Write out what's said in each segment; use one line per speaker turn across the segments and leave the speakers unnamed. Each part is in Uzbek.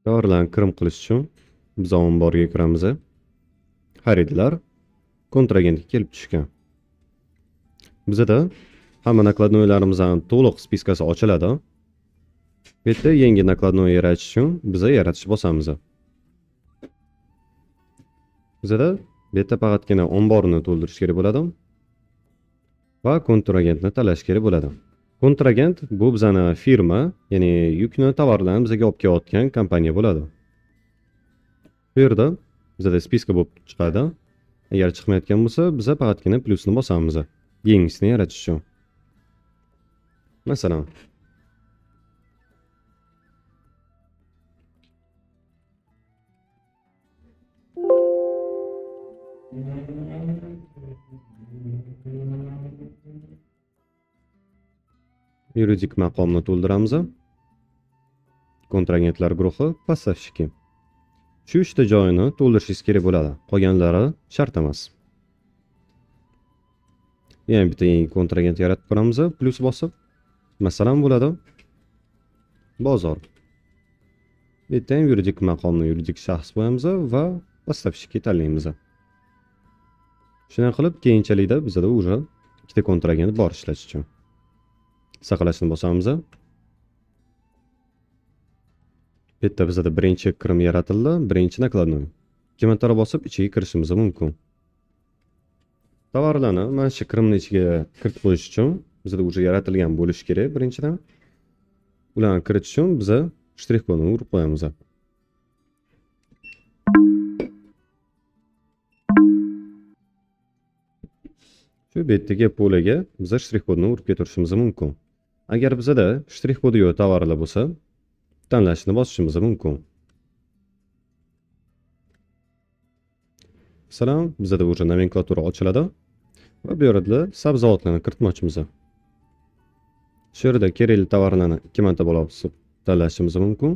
Tovarlarni kirim qilish uchun biz omborga kiramiz. Xaridlar kontragentga kelib tushgan. Bizada hamma nakladnoylarimizning to'liq spiskasi ochiladi. Bu yerda yangi nakladnoy yaratish uchun biza yaratish bosamiz. Bizada bu yerda faqatgina omborni to'ldirish kerak bo'ladi va kontragentni tanlash kerak bo'ladi. Kontragent bu bizani firma, ya'ni yukni, tovarlarni bizga olib kelayotgan kompaniya bo'ladi. Bu yerda bizada spiska bo'lib chiqadi. Agar chiqmayotgan bo'lsa, biza faqatgina plyusni bosamiz. Yangisini yaratish uchun. Masalan, yuridik maqomni to'ldiramiz. Kontragentlar guruhi поставщики. Shu uchta joyini to'ldirishingiz kerak bo'ladi. Qolganlari shart emas. Yana bitta yangi kontragent yaratib ko'ramiz, plyus bosib. Masalan bo'ladi bozor. Bu yerda ham yuridik maqomni yuridik shaxs qo'yamiz va поставщики tanlaymiz. Shunday qilib keyinchalikda bizada уже ikkita kontragent bor ishlash uchun. Saqlashni bosamiz. Bu yerda bizada birinchi kirim yaratildi, birinchi nakladnoy. Ikki marta bosib ichiga kirishimiz mumkin. Tovarlarni mana shu kirimni ichiga kiritib qo'yish uchun bizada уже yaratilgan bo'lishi kerak birinchidan. Ularni kiritish uchun biza shtrix kodini urib qo'yamiz. Shu betdagi polaga biza shtrix kodini urib ketirishimiz mumkin. Agar bizada shtrix kodi yo'q tovarlar bo'lsa, tanlashni bosishimiz mumkin. Masalan, bizada уже nomenklatura ochiladi va bu yerda sabzavotlarni kiritmoqchimiz. Shu yerda kerakli tovarlarni ikki marta bosib tanlashimiz mumkin.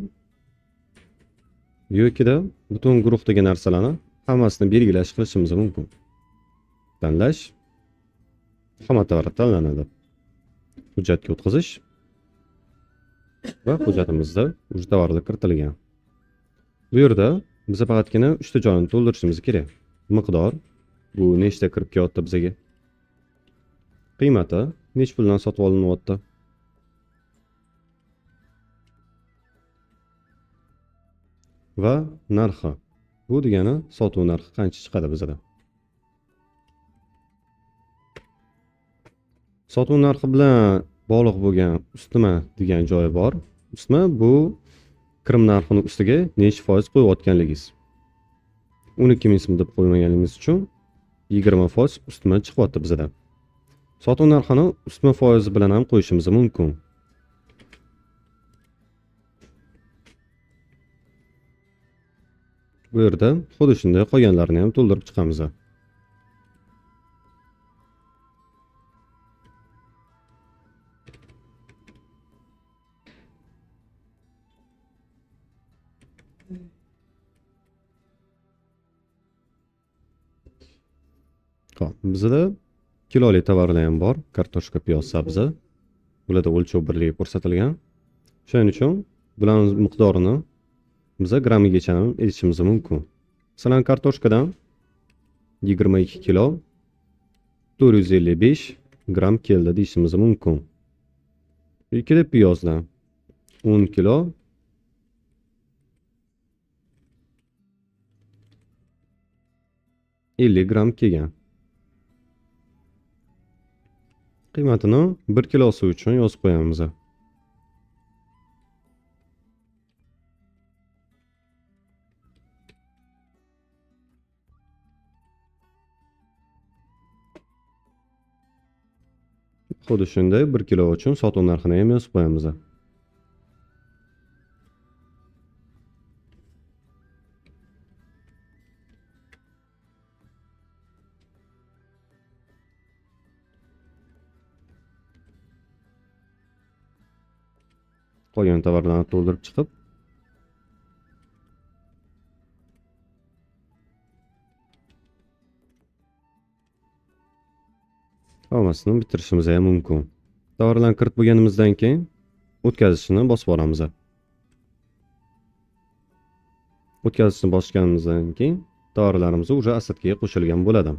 Yokida butun guruhdagi narsalarni hammasini belgilash qilishimiz mumkin. Tanlash, hamma tovar tanlanadi. Hujjatga o'tkazish va hujjatimizda уже tovarlar kiritilgan. Bu yerda biz faqatgina 3 ta joyini to'ldirishimiz kerak. Miqdor, bu nechta kirib kelyapti bizga? Qiymati nech puldan sotib olinyapti? Va narxi. Bu degani sotuv narxi qancha chiqadi bizda? Sotuv narxi bilan bog'liq bo'lgan ustma degan joyi bor. Ustma bu kirim narxini ustiga necha foiz qo'yayotganligingiz. 12 ming so'm deb qo'ymaganimiz uchun 20% ustma chiqyapti bizda. Sotuv narxini ustma foizi bilan ham qo'yishimiz mumkin. Bu yerda xuddi shunday qolganlarini ham to'ldirib chiqamiz. Xo'p, bizda kiloli tovarlar ham bor, kartoshka, piyoz, sabzi. Bularda o'lchov birligi ko'rsatilgan. Shuning uchun bularning miqdorini biza grammigacha ham aytishimiz mumkin. Masalan, kartoshkadan 22 kilo 455 gramm keldi deyishimiz mumkin. Ikkita piyozdan 10 kilo 50 gramm kelgan. Qiymatini 1 kilosi uchun yozib qo'yamiz. Xuddi shunday 1 kilo uchun sotuv narxini ham yozib qo'yamiz. Qolgan tovarlarni to'ldirib chiqib, hammasini bitirishimiz ham mumkin. Tovarlarni kiritib bo'lganimizdan keyin o'tkazishini bosib boramiz. O'tkazishni bosganimizdan keyin tovarlarimiz уже остатка ga qo'shilgan bo'ladi.